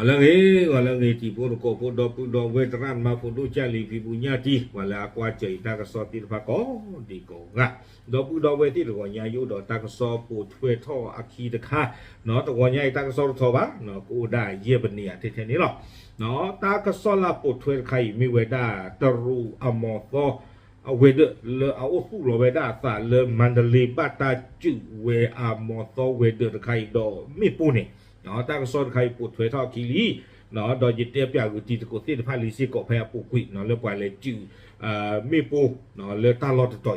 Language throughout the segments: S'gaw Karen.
ဂီၤလၢအဂ့ၤ ဂီၤလၢအဂ့ၤ တံၤဖိသကိးဖိ ဒီပုၢ်ဒီဝဲၢ် သရၣ်သမါ ဖိဒိၣ်ကၢ်လံၤ ဖံဖုညၣ်တံၢ် ပှၤလၢအကွၢ်စၢၤအံၤတၢ်ကစီၣ်သ့ၣ်တဖၣ်ကိးဒံကိးဂၤ, ဒီပုၢ်ဒီဝဲၢ်သ့ၣ်တဂီၤညါ ယအိၣ်ဒီးတၢ်ကစီၣ်ပိာ်ထွဲထီၣ်အခံတခါ, တဂီၤညါအံၤတၢ်ကစီၣ်တထီဘၣ်, ကအိၣ်ဒၣ်ယဲၢ်ပနံၤဧါ ထဲထဲန့ၣ်လီၤ. တၢ်ကစီၣ်လၢပိာ်ထွဲတခါအံၤ မ့ၢ်ဝဲဒၣ် တရူးအမီၤသီ အဝဲၤဒၢးလၢအအိၣ်သူၣ်လီၤဝဲဒၣ်အသးလၢ မါဒလ့ ဘၣ်တၢ်စုးဝဲအမီၤသီဝဲၤဒၢးတခါအံၤဒီးမ့ၣ်ပိၢ်န့ၣ်, တၢ်ကစီၣ်တခါအံၤပိာ်ထွဲထီၣ်အခံလံ, ဒီးယတဲပၠးဂုာ်တံၤသကိးသ့ၣ်တဖၣ်လံစ့ၢ်ကီး ဖဲအပူၤကွံာ်လၢပှၤလဲၤစုး မ့ၣ်ပိၢ်လၢတၢ်လီၢ်တတီၤ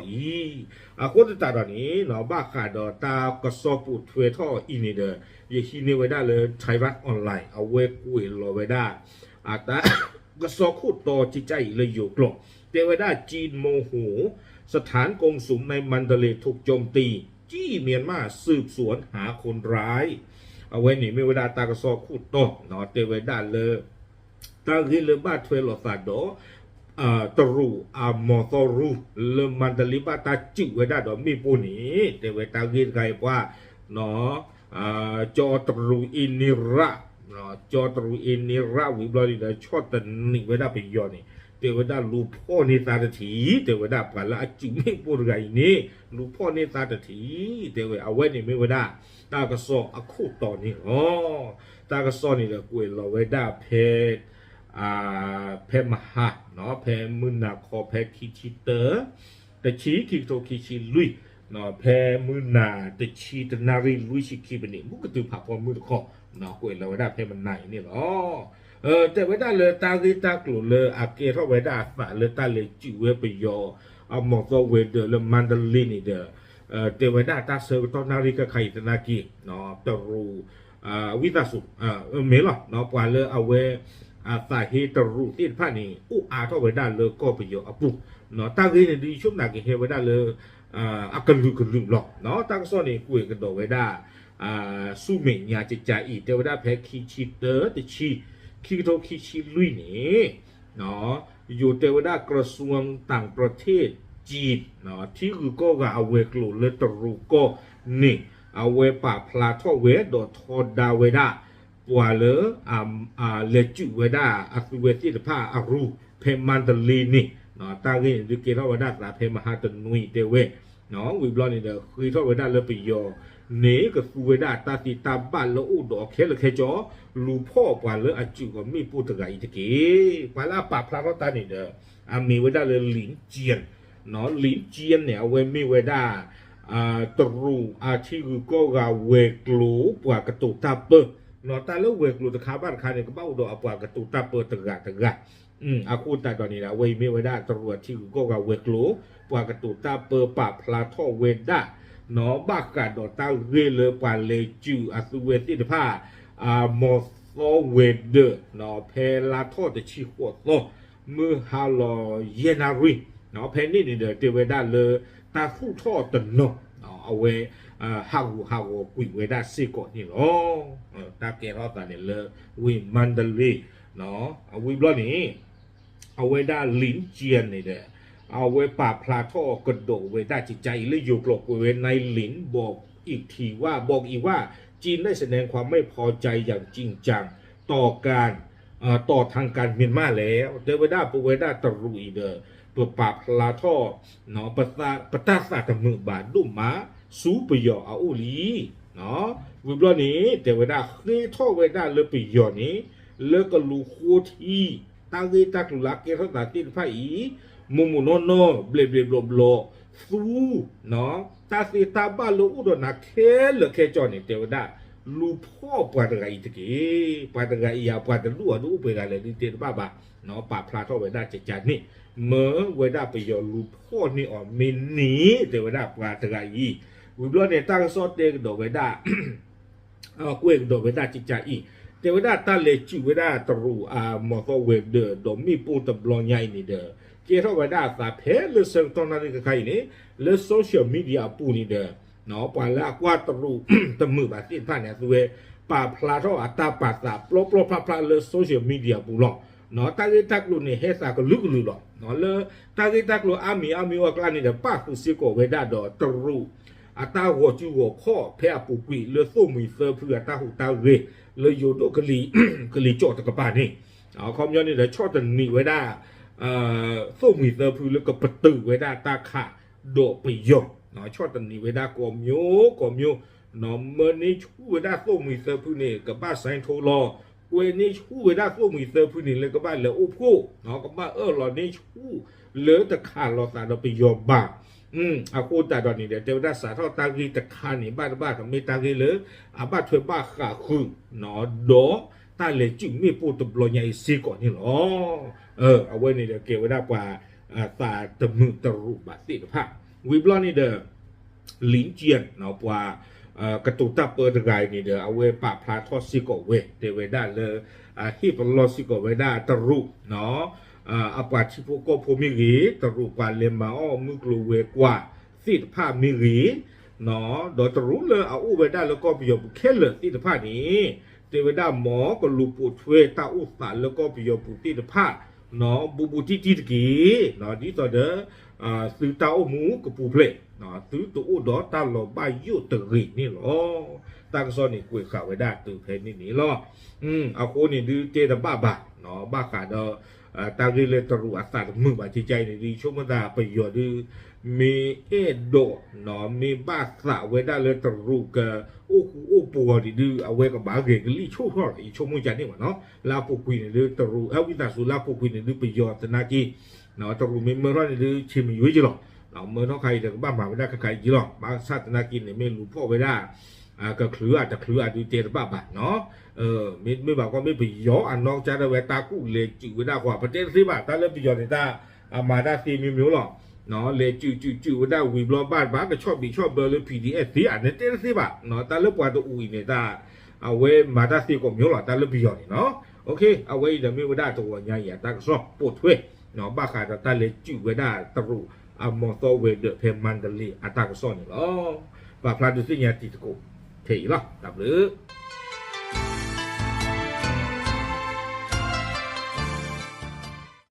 အံၤ, အဃိသတးဒီးန့ၣ် ဘၣ်ဃးဒီးတၢ်ကစီၣ်ပိာ်ထွဲထီၣ်အံၤန့ၣ်ဒီး ယဟံးန့ၢ်ဝဲဒၣ်လၢ Thairath Online အဝဲကွဲးလီၤဝဲဒၣ် တၢ်ကစီၣ်ခိၣ်တီကကၢ်အံၤလၢယိၤကျိာ်, တဲဝဲဒၣ် จีนโมโห สถานกงสุลในมานดาเลย์ถูกโจมตี จี้เมียนมาสืบสวนหาคนร้าย အဝဲန့ၣ်မ့ၢ်ဝဲဒၣ်တၢ်ကစီၣ်ခိၣ်တီ, တဲဝဲဒၣ်လၢ တၢ်ဂ့ၢ်လၢဘၣ်ထွဲလိာ်သးဒီး တရူးအမီၤသီရူ လၢမါဒလ့ဘၣ်တၢ်စုးဝဲဒၣ်ဒီးမ့ၣ်ပိၢ်န့ၣ် တဲဝဲတၢ်ဂ့ၢ်တခါအံၤပှၤ ကၠီတရူးအ့န့ရၣ်, ကၠီတရူးအ့န့ရၣ်ဝံၤဘျီန့ၣ်ဒီး ဆီၣ်သနံးဝဲဒၣ်ပယီၤန့ၣ် တဲဝဲဒၣ်လူၤဖီၣ်န့ၢ်သးတထံၣ်, တဲဝဲဒၣ်ပှၤလၢအစုးမ့ၣ်ပိၢ်တဂၤအံၤန့ၣ် လူၤဖီၣ်န့ၢ်သးတထံၣ်, တဲဝဲအဝဲန့ၣ်မ့ၢ်ဝဲဒၣ် တၢ်ကစီၣ်အခိၣ်တီန့ၣ်လီၤ. တၢ်ကစီၣ်န့ၣ်ဒီးကွဲးလီၤဝဲဒၣ်ဖဲ ဖဲမဟါ, ဖဲမုၢ်နၤခီ ဖဲခံဆံတၢ တဆံ ခံကထိခံဆံလွံၢ်, ဖဲမုၢ်နၤတဆံတနၣ်ရံၣ်လွံၢ်ဆံခံပနံး မုၢ်ကတုၤဖးဖီမုၢ်တခီ, ကွဲးလီၤဝဲဒၣ်ဖဲမနၤအံၤန့ၣ်လီၤ. တဲဝဲဒၣ်လၢတၢ်ဂ့ၢ်တၢ်ကျိၤလၢအကဲထီၣ်ဝဲဒၣ်အသးလၢတၢ်လဲၤစုးဝဲပယီၤ အမီၤသီဝဲၤဒၢးလၢမါဒလ့န့ၣ်ဒီး တဲဝဲဒၣ်တၢ်ဆၢကတီၢ်နၣ်ရံၣ်ခဲခါအံၤသနာ်က့ တရူး ဝံသးစူၤ မ့ၢ်လီၤ ပှၤလၢအဝဲ အသးဟ့တရူးသ့ၣ်တဖၣ်န့ၣ် အိၣ်အါထီၣ်ဝဲဒၣ်လၢကီၢ်ပယီၤအပူၤ, တၢ်ဂ့ၢ်န့ၣ်ဒုးယဆိကမိၣ်ကဟဲဝဲဒၣ်လၢ အကလုာ်ကလုာ်လီၤ. တၢ်ကစီၣ်န့ၣ်ကွဲးကဒီးဝဲဒၣ် ဆူမဲာ်ညါကကါအံၤ တဲဝဲဒၣ်ဖဲခံဆံတၢ တဆံ ခံကထိခံဆံလွံၢ်န့ၣ် ယိၤတဲဝဲဒၣ် กระทรวงต่างประเทศจีน ထံဂုၤကီၢ်ဂၤအဝဲၤကျိၤလၢတရူးကီၢ်န့ၣ် အဝဲပာ်ဖျါထီၣ်ဝဲဒီးထီဒါဝဲဒၣ် ပှၤလၢ လဲၤစုးဝဲဒၣ်အသုဝဲသ့ၣ်တဖၣ်အရူ ဖဲမါဒလ့န့ၣ် တၢ်ဂ့ၢ်န့ၣ်ဒုးကဲထီၣ်ဝဲဒၣ်သးဖဲမဟါတနွံတဲဝဲ ဝံၤဘျီန့ၣ်ဒီး ဃ့ထီၣ်ဝဲဒၣ်လၢပယီၤန့ၣ် ကသူဝဲဒၣ်တၢ်သ့တၢ်ဘၣ်လၢအိၣ်ဒီးခဲလၢာ်ခဲဆ့ လူၤဖီၣ်ပှၤလၢအစုးအီၤမ့ၣ်ပိၢ်တဂၤအံၤတက့ၢ်. ပှၤလၢအပာ်ဖျါထီၣ်တၢ်န့ၣ်ဒီး အမ့ၢ်ဝဲဒၣ်လၢ လံၣ်ကၠံၣ် လံၣ်ကၠံၣ်န့ၣ် အဝဲမ့ၢ်ဝဲဒၣ် တရူးအထံဂုၤကီၢ်ဂၤဝဲၤကျိၤပှၤကတိၤတၢ်ပၢ တၢ်လၢဝဲၤကျိၤတခါဘၣ်တခါန့ၣ် ကဘၣ်အိၣ်ဒီးအပှၤကတိၤတၢ်ပၢတဂၤတဂၤ အဃိသတးဒီးန့ၣ် အဝဲအံၤမ့ၢ်ဝဲဒၣ်တရူးအထံဂုၤကီၢ်ဂၤဝဲၤကျိၤ ပှၤကတိၤတၢ်ပၢပာ်ဖျါထီၣ်ဝဲဒၣ် ဘၣ်ဃးဒီးတၢ်ဂ့ၢ်လၢပှၤလဲၤစုးအသုဝဲသ့ၣ်တဖၣ် အမီၤသီဝဲၤဒၢး ဖဲလါထီၣ်တဆံဃိးသီ မုၢ်ဟါလီၤယဲၢ်နၣ်ရံၣ် ဖဲန့ၣ်န့ၣ်ဒီးတဲဝဲဒၣ်လၢ တၢ်သူၣ်ထီၣ်တနီၤ အဝဲ ဟးဂူာ်ဟးဂီၤကွံာ်ဝဲဒၣ်စ့ၢ်ကီးန့ၣ်လီၤ. တၢ်ကဲထီၣ်သးန့ၣ်လၢ ဝ့ၢ်မါဒလ့ ဝံၤဘျီန့ၣ် အဝဲဒၣ်လံၣ်ကၠံၣ်န့ၣ်ဒီး အဝဲပာ်ဖျါထီၣ်ကဒီးဝဲဒၣ်ကကါအံၤလၢယိၤကျိာ်ကွဲးဝဲ ในหลินบอกอีกทีว่า บอกอีกว่า จีนได้แสดงความไม่พอใจอย่างจริงจัง ต่อการ ต่อทางการเมียนมาแล้ว တဲဝဲဒၣ်ပဝဲဒၣ်တရူးအံၤဒီး ပပာ်ဖျါထီၣ် ပတၢ်သးတမုာ်ဘၣ်ဒိၣ်မး ဆူပယီၤအအိၣ်လံ ဝံၤဘျီန့ၣ် တဲဝဲဒၣ်ဃ့ထီၣ်ဝဲဒၣ်လၢပယီၤန့ၣ် လၢကလူၤဃိထံ တၢ်ဂ့ၢ်တၢ်ကျိၤလၢအကဲထီၣ်သးသ့ၣ်တဖၣ်အံၤ မိၢ်မိၢ်နီၢ်နီၢ် ဘျဲးဘျဲးဘျီဘျီ သူ တၢ်သ့တၢ်ဘၣ်လၢအိၣ်ဒီးနၤခဲလၢာ်ခဲဆ့န့ၣ် တဲဝဲဒၣ် လူၤဖီၣ်ပှၤတဂၤအံၤတက့ၢ်. ပှၤတဂၤအံၤ အပှၤတဒူၣ်အဒိၣ်အိၣ်ပှဲၤဂၤလဲၣ်ဒုးတဲတဘၣ်ဘၣ် ပာ်ဖျါထီၣ်ဝဲဒၣ်ကကါန့ၣ် မၢဝဲဒၣ်ပယီၤလူၤဖီၣ်န့ၢ်အီၤမ့ၢ်န့ၣ် တဲဝဲဒၣ်ပှၤတဂၤအံၤ ဝံၤဘျီန့ၣ် တၢ်ကစီၣ်တဲကဒီးဝဲဒၣ် ကွဲးကဒီးဝဲဒၣ်ကကါအံၤ တဲဝဲဒၣ်တၢ်လဲၤစုးဝဲဒၣ်တရူးအမီၤသီဝဲၤဒၢးဒီးမ့ၣ်ပိၢ်တဘျီညါအံၤန့ၣ်ဒီး ကဲထီၣ်ဝဲဒၣ်အသးဖဲလၢဆၢကတီၢ်နၣ်ရံၣ်ခဲခါအံၤန့ၣ် လၢ social media အပူၤန့ၣ်ဒီး ပှၤလၢအကွၢ်တရူးတမုာ်ဘၣ်သ့ၣ်တဖၣ်န့ၣ် အသုဝဲပာ်ဖျါထီၣ်အတၢ်ပာ်သးပျီပျီဖျါဖျါလၢ social media အပူၤလီၤ. တၢ်ဂ့ၢ်တၢ်ကျိၤန့ၣ် ဟဲသးကလုာ်ကလုာ်လီၤ. လၢတၢ်ဂ့ၢ်တၢ်ကျိၤအါမံၤအါမံၤအီၤအကျါန့ၣ်ဒီး ပၣ်ဃုာ်စ့ၢ်ကီးဝဲဒၣ်ဒီးတရူး အတၢ်ဂီၤစုဂီၤခီၣ်ဖဲအပူၤကွံာ်လၢသိၣ်မှံၤသၢဖုအတၢ်ဟူးတၢ်ဂဲၤ လၢယိၤဒိၣ်ကလံၤကၠီၣ်တကပၤန့ၣ်, အခီပညီန့ၣ်ဒီး ဆီၣ်သနံးဝဲဒၣ် သိၣ်မှံၤသၢဖုလၢကပတုာ်ဝဲဒၣ်တၢ်ခးဒီးပယီၤ, ဆီၣ်သနံးဝဲဒၣ်ကိးမံၤကိးမံၤ, မၢန့ၢ်ဆူၣ်ဝဲဒၣ်သိၣ်မှံၤသၢဖုန့ၣ် ကဘၣ်စဲထိလီၤ, ကွဲန့ၢ်ဆူၣ်ဝဲဒၣ်သိၣ်မှံၤသၢဖုန့ၣ်လၢကဘၣ်လဲၤအိၣ်ဖှိၣ်, ကဘၣ်အၢၣ်လီၤန့ၢ်ဆူၣ်လၢတခးလိာ်သးဒီးပယီၤဘၣ်. အဃိသတးဒီးန့ၣ်ဒီး တဲဝဲဒၣ်စးထီၣ်တၢ်ဂ့ၢ်တခါန့ၣ် ဘၣ်တဘၣ်ကမ့ၢ်တၢ်ဂ့ၢ်လၢ အဘၣ်ထွဲဘၣ်ဃးဃုာ် ဒီးတၢ်လဲၤစုၣ်မ့ၣ်ပိၢ်တဘျီညါအံၤစ့ၢ်ကီးန့ၣ်လီၤ. အဝဲန့ၣ်ဒီးကဲဝဲဒၣ်ပှၤ သးတမုာ်တရူးဘၣ်သ့ၣ်တဖၣ်, ဝံၤဘျီန့ၣ်ဒီး လံကၠံ ပှၤ ကတိၤတၢ်ပၢတဂၤအံၤန့ၣ်ဒီး အဝဲပာ်ဖျါထီၣ်စ့ၢ်ကီးဝဲ တဲဝဲဒၣ်လၢ ဟ့ၣ်ပလီၢ်စ့ၢ်ကီးဝဲဒၣ်တရူး အပှၤထံဖိကီၢ်ဖိမ့ၢ်ဂ့ၤ, တရူးပှၤလဲၤမၤအီၣ်မုၢ်ကျိၤဝဲၤကွာ်သ့ၣ်တဖၣ်မ့ၢ်ဂ့ၤ, ဒီးတရူးလၢအအိၣ်ဝဲဒၣ်လၢကီၢ်ပယီၤပူၤခဲလၢာ်သ့ၣ်တဖၣ်န့ၣ် တဲဝဲဒၣ်မ်ကလူၤပိာ်ထွဲတၢ်အိၣ်သးလၢကီၢ်ပယီၤပူၤသ့ၣ်တဖၣ် ဘူးဘူးတံၢ်တံၢ်တက့ၢ်, ဒ်သိးဒီး သုတၢ်အိၣ်မူကပူၤဖျဲး, သုတအိၣ်ဒီးတၢ်လီၤဘၣ်ယိၣ်တဂ့ၤန့ၣ်လီၤ. တၢ်ကစီၣ်န့ၣ်ကွဲးဃာ်ဝဲဒၣ်တုၤဖဲန့ၣ်န့ၣ်လီၤ. အဃိန့ၣ်ဒုးတဲတဘၣ်ဘၣ်, ဘၣ်ဃးဒီး တၢ်ဂ့ၢ်လၢတရူးအသးတမုာ်ဘၣ် ကကါအံၤန့ၣ်ဒုး ဆိကမိၣ်သးပယီၤဒုး မ့ၢ်အဲၣ်ဒိး မ့ၢ်ဘၣ်သးဝဲဒၣ်လၢတရူးက အိၣ်ဃူအိၣ်ပှီၤဒံးဒုး အဝဲကဘၣ်ဂဲၤကလံၣ်ဆိၣ်ထီၣ်လီၤ ယဆိကမိၣ်ကန့ၣ်ဘၣ်နီၤ. လၢအပူၤကွံာ်န့ၣ်ဒုးတရူး အဝံသးစူၤလၢအပူၤကွံာ်န့ၣ်ဒုး ပယီၤသနာ်က့ တရူးမ့ၢ်မၢထီၣ်န့ၣ်ဒုး ဆ့မယွ့က့လီၤ. မၢထီၣ်ခါအံၤဒီးကဘၣ်မၤဝဲဒၣ်ခါခါအံၤက့လီၤ. ဘၣ်ဆၣ်သနာ်က့န့ၣ် မ့ၢ်လူၤဖီၣ်ဝဲဒၣ် ကချုးဧါတချုးဧါဒုးတဲတဘၣ်ဘၣ်နီၤ. မ့တမ့ၢ်ဘၣ်ကီမ့ၢ်ပယီၤအနီၢ်ကစၢ်ဒၣ်ဝဲတၢ်ကူၣ်လဲၤစုးဝဲဒၣ်ဃီ ပတဲတသ့ဘၣ် တၢ်လၢပယီၤန့ၣ်တၢ် အမၤတၢ်သ့မ့ၢ်မ့ၢ်လီၤ. လဲၤစုးစုးစုးဝဲဒၣ်ဝံၤဘျီဘၣ်တဘၣ် ကဆီၣ်ဘံးဆီၣ်ဘၢလၢ PDF သ့ဧါန့ၣ်တဲတသ့ဘၣ်. တၢ်လၢပှၤတအူအံၤန့ၣ် တၢ် အဝဲမၤတၢ်သ့ကိးမံၤလီၤ တၢ်လၢပယီၤန့ၣ်နီၤ. အဝဲအံၤဒီးမ့ၢ်ဝဲဒၣ်တဂီၤညါအံၤအတၢ်ကစီၣ်ပိာ်ထွဲ ဘၣ်ဃးဒီးတၢ်လဲၤစုးဝဲဒၣ်တရူးအမီၤသီဝဲၤဒၢးဖဲမါဒလ့အတၢ်ကစီၣ်န့ၣ်လီၤ. ပာ်ဖျါဒုးသ့ၣ်ညါတံၤသကိး ခဲအံၤလီၤ. တၢ်ဘျုး